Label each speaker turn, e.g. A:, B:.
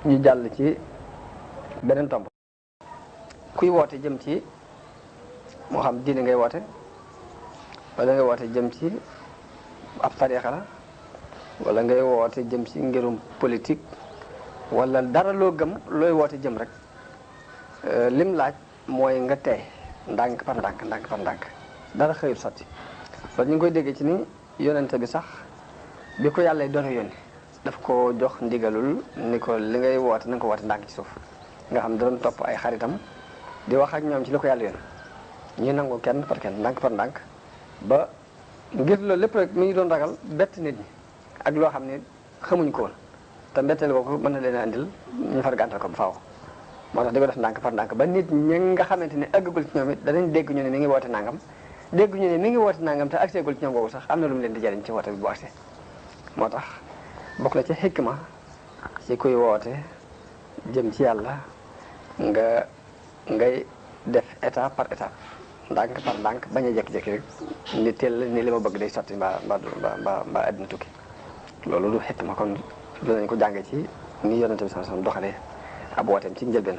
A: ñu jàll ci beneen tomb. kuy woote jëm ci moo xam diine ngay woote wala ngay woote jëm ci ab tariixa la wala ngay woote jëm ci ngirum politique wala dara loo gëm looy woote jëm rek lim laaj mooy nga tey ndànk par ndànk dara xëyul sotti. loolu ñu ngi koy déggee ci ni yonente bi sax bi ko yàlla doon yónni daf ko jox ndigalul ni ko li ngay woote na nga ko woote ndànk ci suuf nga xam da doon topp ay xaritam di wax ak ñoom ci li ko yàlla yónni ñuy nangu kenn par kenn ndànk par ndànk ba ngir loolu lépp rek mi ngi doon ragal bett nit ñi ak loo xam ne xamuñ ko woon te mbetteel boobu mën na leen a andil ñu far gàntal ko ba faaw. moo tax di ko def ndànk par ndànk ba nit ñi nga xamante ne àggagul ci ñoom it danañ dégg ñu ne mi ngi woote nangam dégg ñu ne mi ngi woote nangam te agseegul ci ñoom boobu sax am na lu mu leen di jariñ ci woote bi bu agsee. moo tax bokk na ci xikma ci kuy woote jëm ci yàlla ngay def étape par étape ndànk par ndànk bañ a jékki-jékki rek ni teel ni li ma bëgg day sotti mbaa àddina tukki. loolu du xikma kon dinañ ko jànge ci ni yonente bi sallallahu alayhi wasallam doxalee ab wooteem ci njëlbeen.